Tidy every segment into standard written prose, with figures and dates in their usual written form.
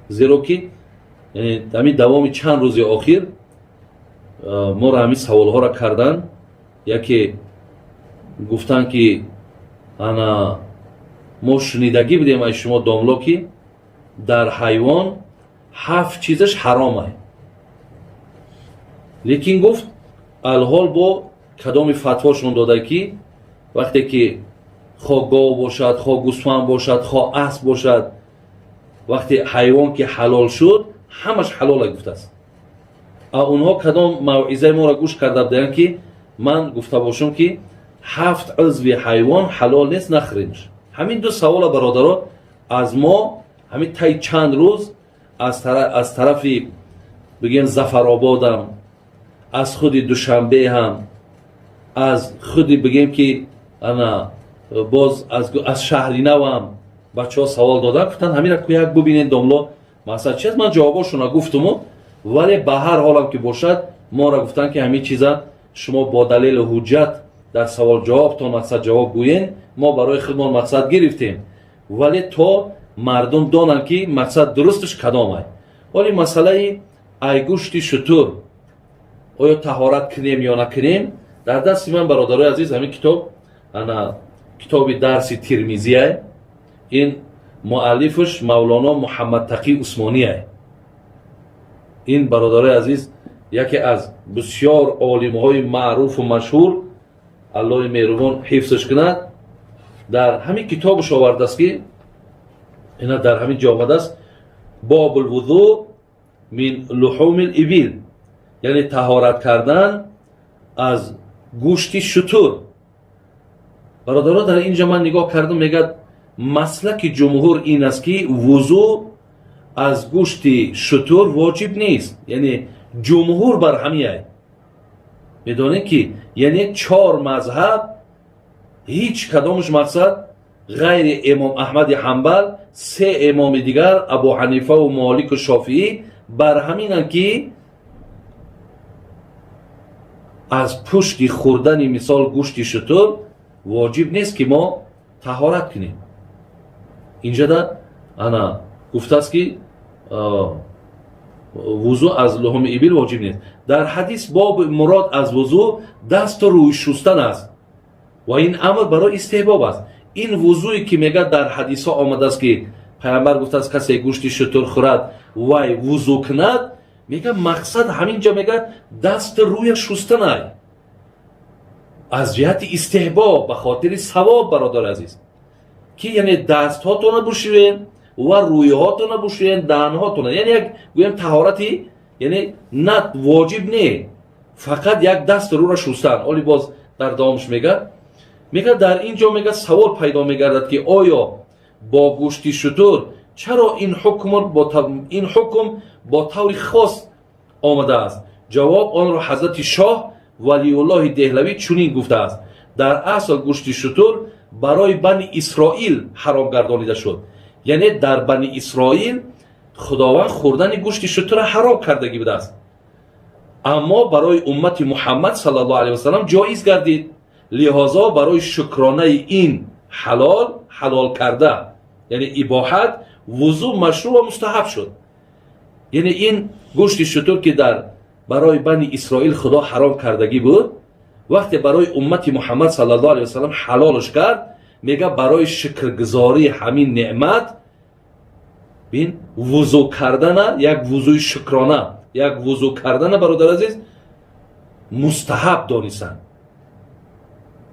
Зеро ки ҳамин давоми чанд рӯзи охир моро ҳамин саволҳоро кардан. Яке гуфтанд, ки ана мо шунидагӣ будем аз шумо, домло, ки дар ҳайвон ҳафт чизаш ҳаромай, лекин гуфт, алҳол бо кадоми фатвошон дода, ки вақте ки хо гов бошад, хо гӯсфанд бошад, хо асп бошад, вақте ҳайвон ки ҳалол шуд, ҳамаш ҳалола гуфтааст. А онҳо кадом мавъизаи моро гӯш карда будаянд, ки ман гуфта бошам, ки ҳафт узви ҳайвон ҳалол нест, нахӯренш? Ҳамин ду савола, бародаро, аз мо ҳамин таи чанд рӯз аз тарафи, бигем, Зафарободам, аз худи Душанбе ҳам, аз худи, бигем, ки ана боз аз Шаҳринавам бачаҳо савол доданд, гуфтанд, ҳамина ку як бубинед, домло, масъала чи аст. Ман ҷавобошона гуфтуму, вале ба ҳар ҳолам ки бошад, моро гуфтанд, ки ҳамин чиза шумо бо далелу ҳуҷҷат дар савол ҷавобтон мақсад ҷавоб гӯен. Мо барои худмон мақсад гирифтем, вале то мардум донанд, ки мақсад дурусташ кадомай. Оли масъалаи ай гӯшти шутур оё таҳорат кунем ё накунем, дар дасти ман, бародарои азиз, ҳамин китоб, ана китоби дарси Тирмизия. Ин муаллифаш Мавлоно Муҳаммадтақӣ Усмония. Ин, бародарои азиз, яке аз бисёр олимҳои маъруфу машҳур, Аллоҳи меҳрубон ҳифзш кунад. Дар ҳамин китобаш овардааст, ки ина дар ҳамин ҷо омадааст: باب الوضوء من لحوم الإبل, яъне таҳорат кардан аз гӯшти шутур. Бародаро, дар ин ҷо ман нигоҳ кардам, мегӯяд, маслаки ҷумҳур ин аст, ки вузӯ аз гӯшти шутур воҷиб нест. Яъне ҷумҳур бар ҳамияй. Медонед, ки яъне чор мазҳаб ҳеҷ кадомаш, мақсад, ғайри Имом Аҳмади Ҳанбал, се имоми дигар, Абу Ҳанифаву Молику Шофиӣ, бар ҳаминанд, ки аз пушти хӯрдани, мисол, гӯшти шутур воҷиб нест, ки мо таҳорат кунем. Инҷода ана гуфтааст, ки вузӯ аз لحوم الإبل воҷиб нест. Дар ҳадис боб мурод аз вузӯ дасту рӯй шустан аст ва ин амр барои истиҳбоб аст. Ин вузӯе ки мегӯяд, дар ҳадисҳо омадааст, ки Пайғамбар гуфтааст, касе гӯшти шутур хӯрад, вай вузӯ кунад, мегӯяд, мақсад ҳамин ҷо, мегӯяд, дасту рӯя шустанай аз ҷиҳати истиҳбоб, ба хотири савоб, бародари азиз, ки яъне дастҳотона бушӯен ва рӯйҳотона бушӯен, даҳанҳотона. Яъне як, гӯям, таҳорати, яъне на воҷиб не, фақат як дасту рӯра шустан. Оли боз дар давомаш мегӯяд, дар ин ҷо, мегӯяд, савол пайдо мегардад, ки оё бо гӯшти шутур чаро ин ҳукм бо таври хос омадааст? Ҷавоб: онро ҳазрати Шоҳ Валиуллоҳи Деҳлавӣ чунин гуфтааст: дар асл гӯшти шутур барои Бани Исроил ҳаром гардонида шуд. Яъне дар Бани Исроил Худованд хӯрдани гӯшти шутурро ҳаром кардагӣ будааст, аммо барои уммати Муҳаммад صلى الله عليه وسلم ҷоиз гардид. Лиҳозо барои шукронаи ин ҳалол карда, яъне ибоҳат, вузӯ машрӯъ ва мустаҳаб шуд. Яъне ин гӯшти шутур, ки дар барои Бани Исроил Худо ҳаром кардагӣ буд, вақте барои уммати Муҳаммад صلى الله عليه وسلم ҳалолш кард, мега, барои шукргузории ҳамин неъмат, бин, вузӯ кардана, як вузӯи шукрона, як вузӯ кардана, бародар азиз, мустаҳаб донистанд.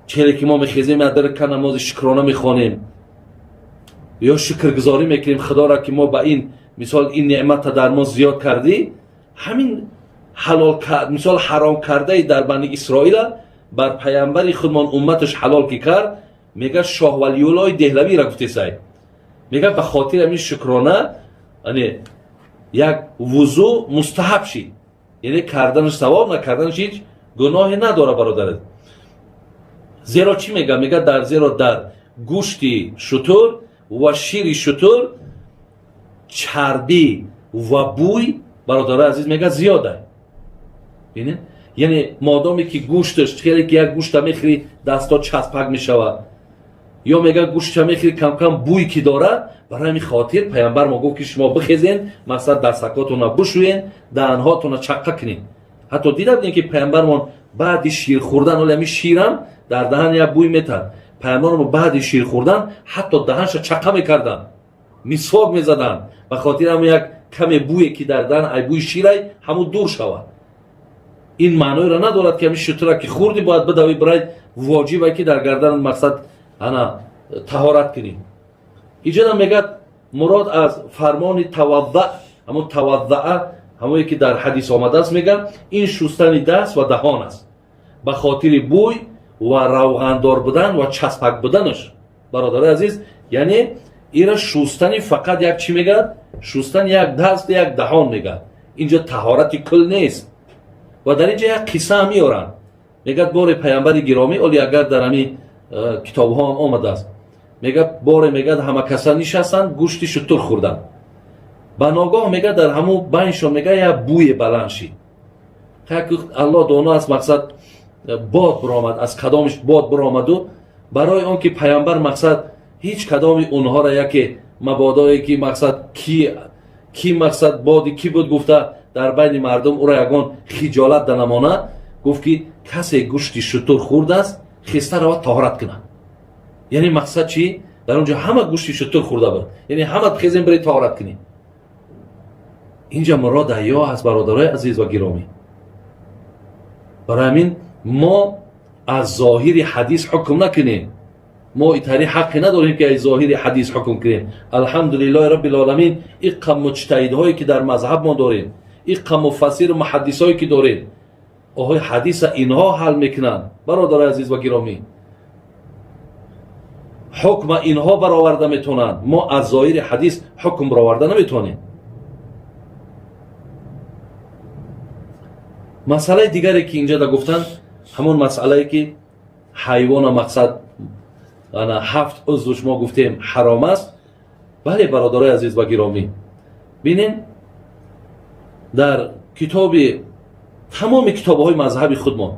Челе ки мо мехезем, ядрка намози шукрона мехонем ё шукргузорӣ мекунем Худоро, ки мо ба ин, мисол, ин неъмата дар мо зиёд кардӣ. Ҳамин ҳалол, мисол, ҳаром кардаи дар Бани Исроила бар паямбари худмон, умматаш ҳалол ки кард, мега, Шоҳ Валиуллоҳи Деҳлавиро гуфтесай, мега, ба хотири ҳамин шукрона, яъне як вузӯ мустаҳаб шид. Яъне карданаш савоб, накарданаш ҳеҷ гуноҳе надора, бародар. Зеро чӣ мега? Мега, дар зеро дар гӯшти шутур ва шири шутур чарбӣ ва бӯй, бародарои азиз, мега, зиёда. Бинед, яъне модоме ки гӯшташ хеле, ки як гӯшта мехӯри, дастҳо часпак мешавад. Ё мега гӯштша мехӯри, кам-кам бӯй ки дорад. Барои ҳамин хотир паямбар мо гуфт, ки шумо бихезен, мақсад дастакотона бишӯен, даҳанҳотона чаққа кунед. Ҳатто дида будем, ки паямбармон баъди шир хӯрдан, оли ҳамин ширам дар даҳан як бӯй метад, паямбармо баъди шир хӯрдан ҳатто даҳанша чаққа мекарданд, мисвок мезаданд, ба хотири ҳамн як каме бӯе ки дар даҳан ай бӯи ширай ҳамун дур шавад. Ин маъноеро надорад, ки ҳамин шутура ки хӯрдӣ, бояд бидавӣ бирай, воҷибе ки дар гардан мақсад ана таҳорат кунӣ. Иҷодам мегӯяд, мурод аз фармони тавадда, ҳамун таваддаа, ҳамое ки дар ҳадис омадааст, мегӯяд, ин шустани даст ва даҳон аст ба хотири бӯй ва равғандор будан ва часпак буданаш. Бародарои азиз, яъне ира шустани фақат як чӣ мегӯяд? Шустани як даст, як даҳон мегӯяд. Инҷо таҳорати кул нест. Ва дар инҷо як қисса ҳам меоранд. Мегӯяд, боре паямбари гиромӣ, оли агар дар ҳамин китобҳо ҳам омадааст, мегӯяд, боре, мегӯяд, ҳама каса нишастанд, гӯшти шутур хӯрданд. Ба ногоҳ, мегӯяд, дар ҳамун байншон, мегӯяд, як бӯе баланд шид. Аллоҳ доно аст, мақсад бод биромад, аз кадомиш бод биромаду. Барои он ки паямбар мақсад ҳеҷ кадоми онҳоро яке мабодое ки мақсад ки мақсад боди ки буд гуфта, дар байни мардум ӯро ягон хиҷолат данамонад, гуфт, ки касе гӯшти шутур хӯрдааст, хеста равад, таҳорат кунад. Яъне мақсад чӣ? Дар он ҷо ҳама гӯшти шутур хӯрда буд, яъне ҳама хезем, биред, таҳорат кунед. Инҷа мурод ҳаё аст, бародарои азиз ва гиромӣ. Барои ҳамин мо аз зоҳири ҳадис ҳукм накунем. Мо итари ҳаққе надорем, ки аз зоҳири ҳадис ҳукм кунем. Алҳамдулиллоҳи роббил оламин, иққа муҷтаҳидҳое ки дар мазҳаб мо дорем, иққа муфассиру муҳаддисҳое ки дорем, оҳои ҳадиса инҳо ҳал мекунанд. Бародарои азиз ва гиромӣ, ҳукма инҳо бароварда метавонанд, мо аз зоҳири ҳадис ҳукм бароварда наметавонем. Масъалаи дигаре ки инҷа да гуфтанд, ҳамон масъалае ки ҳайвона мақсад ана ҳафт узвш мо гуфтем ҳаром аст. Бале, бародарои азиз ва гиромӣ, бинен, дар китоби тамоми китобҳои мазҳаби худмон,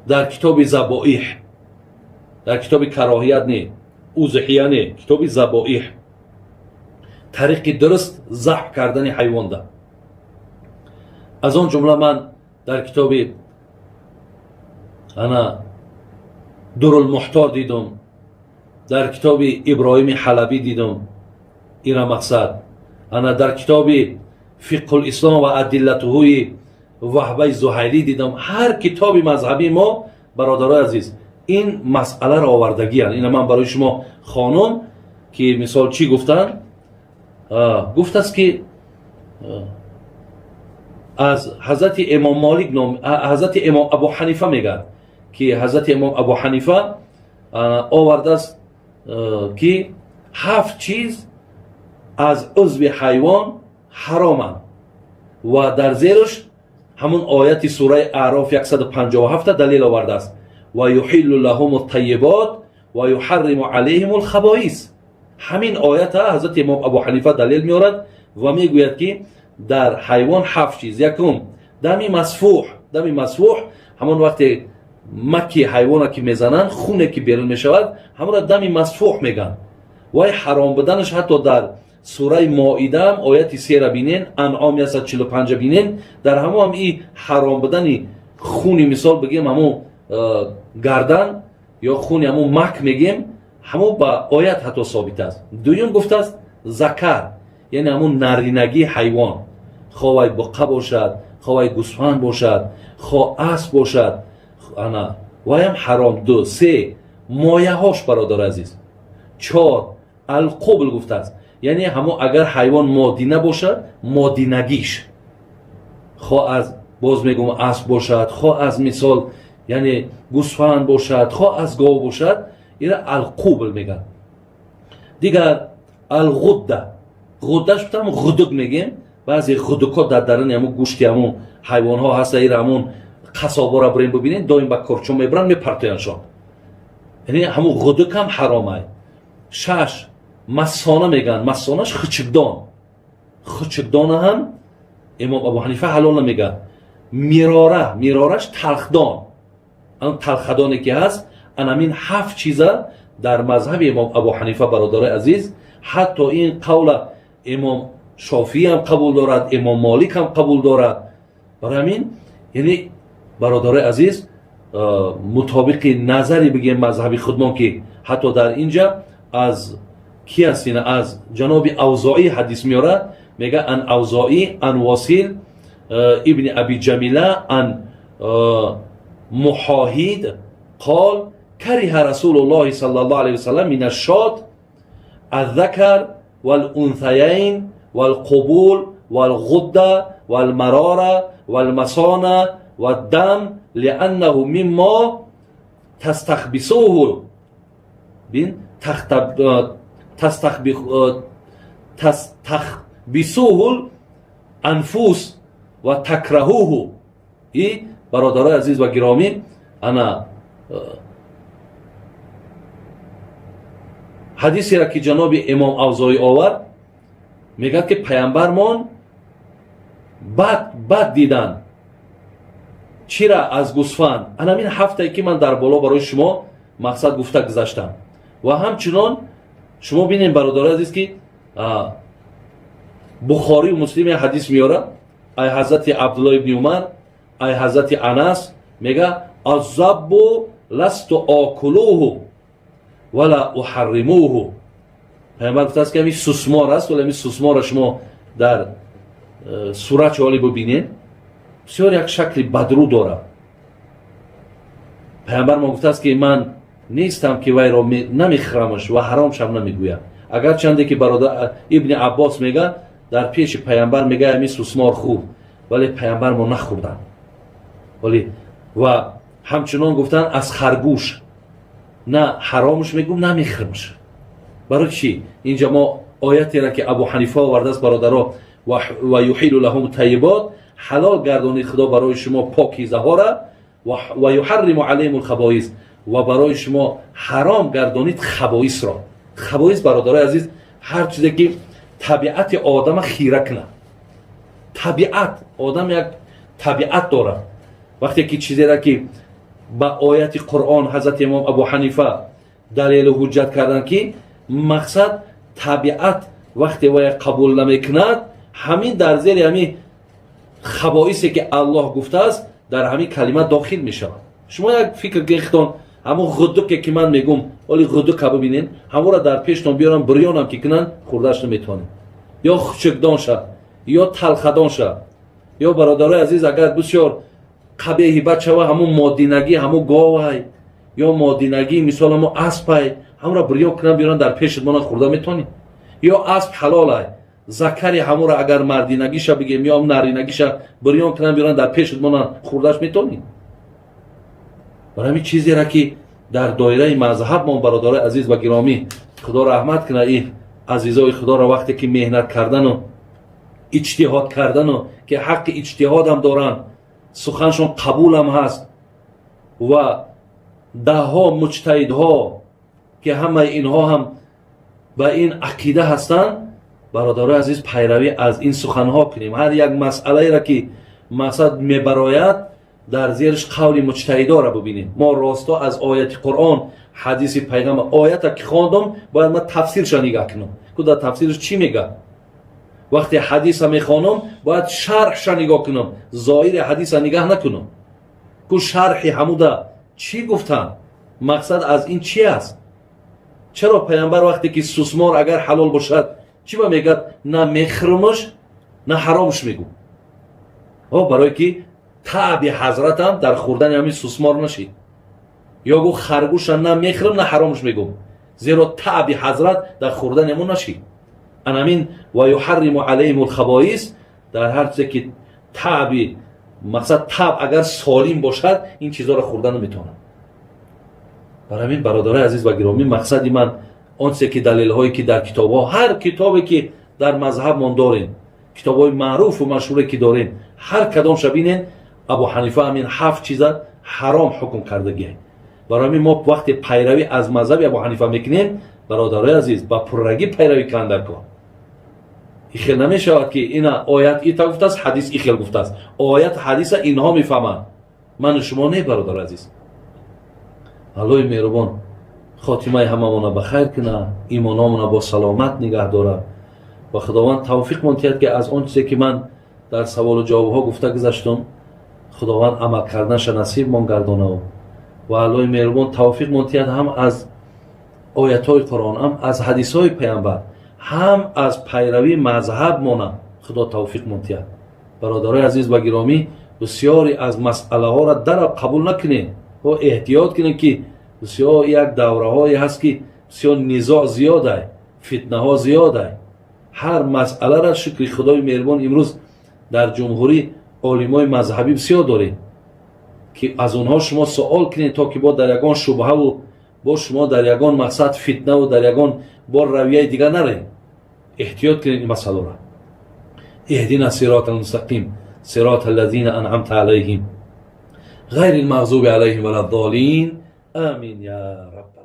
дар китоби забоиҳ, дар китоби кароҳият не, узҳия не, китоби забоиҳ, тариқи дуруст забҳ кардани ҳайвонда, аз он ҷумла ман дар китоби ана Дурулмуҳтор дидум, дар китоби Иброҳими Ҳалабӣ дидум ира мақсад, ана дар китоби Фиқҳулислом ва адиллатуҳуи Ваҳбаи Зуҳайлӣ дидам. Ҳар китоби мазҳабии мо, бародарои азиз, ин масъаларо овардагиянд. Ина ман барои шумо хонум, ки мисол чӣ гуфтанд. Гуфтааст, ки аз ҳазрати имом Молик ном, ҳазрати имом Абу Ҳанифа мегӯяд, ки ҳазрати имом Абу Ҳанифа овардааст, ки ҳафт чиз аз узви ҳайвон ҳароманд ва дар зераш ҳамун ояти сураи Аъроф 157 далел овардааст: ва юҳиллу лаҳум ттайибот ва юҳарриму алайҳим лхабоис. Ҳамин оята ҳазрати имом Абу Ҳанифа далел меорад ва мегӯяд, ки дар ҳайвон ҳафт чиз. Якум, дами масфуҳ. Дами масфуҳ ҳамон вақте маки ҳайвона ки мезананд, хуне ки берун мешавад, ҳамонро дами масфуҳ мегӯянд. Вай ҳаром буданаш ҳатто дар сураи Моидаам ояти 3-ра бинен, Анъом 145 бинен, дар ҳамо ҳам и ҳаром будани хуни, мисол бигем, ҳамун гардан ё хуни ҳамун мак мегем, ҳамо ба оят ҳатто собит аст. Дуюм, гуфтааст, закар, яъне ҳамун наринагии ҳайвон, хо вай буққа бошад, хо вай гӯсфанд бошад, хо асп бошад, ана ваям ҳаром. Ду, се, мояҳош, бародари азиз. Чор, алқубл гуфтааст, яъне ҳамо агар ҳайвон модина бошад, модинагиш, хо аз, боз мегӯм, асп бошад, хо аз, мисол, яъне гӯсфанд бошад, хо аз гов бошад, ира алқубл мегӯянд. Дигар алғудда. Ғуддаш гуфтам, ғудук мегем. Баъзе ғудукҳо дар даруни ҳамун гӯшти ҳамун ҳайвонҳо ҳаста. Ира ҳамун қасобора бурем, бибинед, доим ба корчон мебаранд, мепартояндшон. Яъне ҳамун ғудук ҳам ҳаромай. Шаш, масона мегӯянд. Масонаш хучукдон. Хучукдона ҳам имом Абу Ҳанифа ҳалол намегӯяд. Мирора, мирораш талхдон, ан талхадоне ки ҳаст. Анамин ҳафт чиза Дар мазҳаби имом Абу Ҳанифа, бародарои азиз, ҳатто ин қавла имом Шофиӣ ҳам қабул дорад, имом Молик ҳам қабул дорад. Барои ҳамин, яъне бародарои азиз, мутобиқи назари бигем мазҳаби худмон, ки ҳатто дар инҷа аз ки аст, ина аз ҷаноби Авзоӣ ҳадис меорад, мега ан Авзоӣ ан Восил ибни Аби Ҷамила ан Муҳоҳид қол кариҳа Расулуллоҳи саллаллоҳу алайҳи васаллам мин ашшот الذكر والأنثيين والقبول والغدة والمرارة والمصانة والدم لأنه مما تستخبصوه بين تستخبصوه الأنفس وتكرهوه. И бародарои азиз ва гиромӣ, ана ҳадисеро ки ҷаноби имом Авзоӣ овард, мегӯяд ки паямбармон бад дидан чира аз гӯсфанд, анамин ҳафтае ки ман дар боло барои шумо мақсад гуфта гузаштам. Ва ҳамчунон шумо бинем, бародарои азиз, ки Бухорию Муслим ҳадис меорад ай ҳазрати Абдулло ибни Умар, ай ҳазрати Анас, мега аззаббу ласту окулуҳу вала уҳарримуҳу. Пайғамбар гуфтааст ки ҳамин сусмор аст, вале ҳамин сусморро шумо дар сурат ҳоле бибинед, бисёр як шакли бадрӯ дорад. Пайғамбар мо гуфтааст ки ман нестам ки вайро намехӯрамаш ва ҳаромшам намегӯям. Агарчанде ки бародар ибни Аббос мега дар пеши пайғамбар мега ҳамин сусмор хӯрд, вале пайғамбар мо нахӯрданд. Вале ва ҳамчунон гуфтанд аз харгӯш на ҳаромш мегӯм, на мехӯрмш. Барои чӣ? Инҷа мо оятеро ки Абу Ҳанифа овардааст, бародаро, ва юҳилу лаҳум тайибот, ҳалол гардонид Худо барои шумо покизаҳора, ва юҳарриму алайҳим алхабоис, ва барои шумо ҳаром гардонид хабоисро. Хабоис, бародарои азиз, ҳар чизе ки табиати одама хира кунад. Табиат, одам як табиат дорад. Вақте ки чизеро ки ба ояти Қуръон ҳазрати имом Абу Ҳанифа далелу ҳуҷҷат карданд, ки мақсад табиат вақте вая қабул намекунад, ҳамин дар зери ҳамин хабоисе ки Аллоҳ гуфтааст, дар ҳамин калима дохил мешавад. Шумо як фикр гирифтон, ҳамон ғудуке ки ман мегум, оли ғудука бибинен, ҳамонро дар пештон биёрам, бирёнам ки кунанд, хӯрдаш наметавонем. Ё хучукдон ша, ё талхадон ша, ё бародарои азиз, агар бисёр қабеҳи бад шава, ҳамун модинагӣ, ҳамун говай, ё модинагӣ, мисол ҳамун аспай, ҳамонро бирён кунам, биёрам дар пешат монан, хӯрда метавонӣ? Ё асп ҳалолай, закари ҳамонро агар мардинагиша бигем ё наринагиша бирён кунам, биёрам дар пешат монан, хӯрдаш метавонӣ? Барои ҳамин чизеро ки дар доираи мазҳабмон, бародарои азиз ва гиромӣ, Худо раҳмат кунад и азизои Худоро, вақте ки меҳнат кардану иҷтиҳод кардану ки ҳаққи иҷтиҳодам доранд, суханшон қабулам ҳаст, ва даҳҳо муҷтаҳидҳо ки ҳамаи инҳо ҳам ба ин ақида ҳастанд, бародарои азиз, пайравӣ аз ин суханҳо кунем. Ҳар як масъалаеро ки мақсад мебарояд, дар зериш қавли муҷтаҳидоро бибинем. Мо росто аз ояти Қуръон, ҳадиси пайғамбар, оята ки хондам, бояд ман тафсирша нигаҳ кунам, ку дар тафсирш чӣ мега. Вақте ҳадиса мехонам, бояд шарҳша нигоҳ кунам, зоҳири ҳадиса нигаҳ накунам, ку шарҳи ҳамуда чӣ гуфтанд, мақсад аз ин чи аст. Чаро пайғамбар вақте ки сусмор агар ҳалол бошад, чӣ ба мегӯяд на мехӯрмаш, на ҳаромш мегӯ? О барое ки таъби ҳазратам дар хӯрдани ҳамин сусмор нашид. Ё гӯ харгӯша на мехӯрам, на ҳаромш мегӯм, зеро таъби ҳазрат дар хӯрдани ҳамон нашид. Анамин ва юҳарриму алайҳим алхабоис, дар ҳар чизе ки таъби мақсад таб агар солим бошад, ин чизҳоро хӯрда наметавонад. Барои ҳамин, бародарои азиз ва гиромӣ, мақсади ман он чизе ки далелҳое ки дар китобҳо, ҳар китобе ки дар мазҳабмон дорем, китобҳои маъруфу машҳуре ки дорем, ҳар кадомша бинен, Абу Ҳанифа ҳамин ҳафт чиза ҳаром ҳукм кардагиай. Барои ҳамин мо вақте пайравӣ аз мазҳаби Абу Ҳанифа мекунем, бародарои азиз, ба пуррагӣ пайравӣ кунанд дар кор. Ихел намешавад ки ина оят ита гуфтааст, ҳадис ихел гуфтааст. Оят ҳадиса инҳо мефаҳманд, ману шумо не, бародари азиз. Аллоҳи меҳрубон Хотимаи ҳамамона ба хайр кунад, имономона бо саломат нигаҳ дорад ва Худованд тавфиқмон диҳад, ки аз он чизе, ки ман дар саволу ҷавобҳо гуфта гузаштум, Худованд амал карданаша насибмон гардонав ва Аллоҳи меҳрубон тавфиқмон диҳад, ҳам аз оятҳои Қуръон, ҳам аз ҳадисҳои Паямбар, ҳам аз пайравии мазҳабмона Худо тавфиқмон диҳад. Бародарои азиз ва гиромӣ, бисёре аз масъалаҳоро дарав қабул накунед ва эҳтиёт кунед, ки бисёр як давраҳое ҳаст, ки бисёр низоъ зиёдай, фитнаҳо зиёдай. Ҳар масъаларо, шукри Худои меҳрубон, имрӯз дар ҷумҳурӣ олимои мазҳабӣ бисёр дорем, ки аз онҳо шумо суол кунед, то ки бо дар ягон шубҳаву бо шумо дар ягон мақсад фитнаву дар ягон бор равияи дигар нарем. Эҳтиёт кунед ин масъаларо. اهدنا الصراط المستقيم، صراط الذين أنعمت عليهم، غير المغضوب عليهم ولا الضالين، آمين يا رب.